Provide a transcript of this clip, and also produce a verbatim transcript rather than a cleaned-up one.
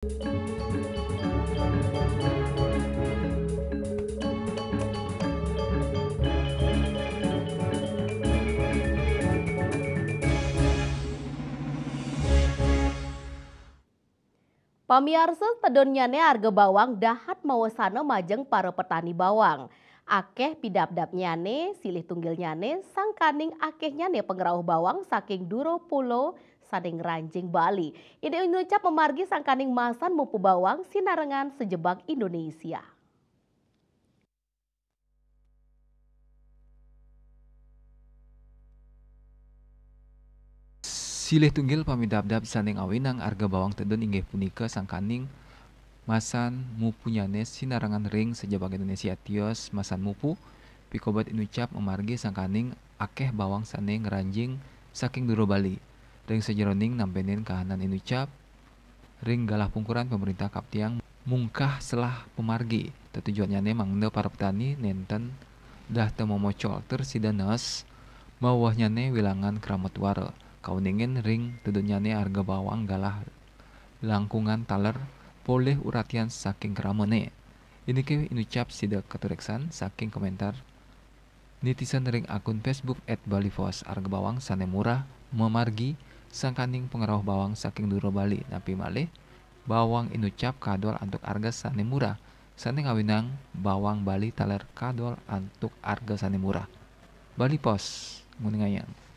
Pamiarsa, tedun nyane arga bawang dahat mawasana majeng para petani bawang. Akeh pidabdabnyane, silih tunggilnyane sangkaning akehnyane pangrauh bawang saking dura pulo sane ngranjing Bali. Ida inucap mamargi sangkaning masan mupu bawang sinarengan sajebag Indonesia. Silih tunggil pamidabdab sane ngawinang arga bawang tedun inggih punika sangkaning masan mupunyane sinarengan ring sajebag Indonesia tios masan mupu, pikobet inucap mamargi sangkaning akeh bawang sane ngranjing saking dura Bali. Ring sajeroning nampenin kahanan inucap, ring galah pungkuran pemerintah kaptiang mungkah selah pamargi. Tetujonnyane mangda para petani nenten dahta momocol, tur sida naes mawehnyane wilangan krama tuara. Kauningin ring tedunnyane arga bawang galah langkungan taler polih uratian saking kramane. Indike inucap sida katureksan saking komentar netizen ring akun Facebook at Bali Post. Arga bawang sane murah mamargi sangkaning pangrauh bawang saking dura Bali, napi malih bawang inucap kadol antuk arga sane murah, sane ngawinang bawang Bali taler kadol antuk arga sane murah. Bali Post nguningayang.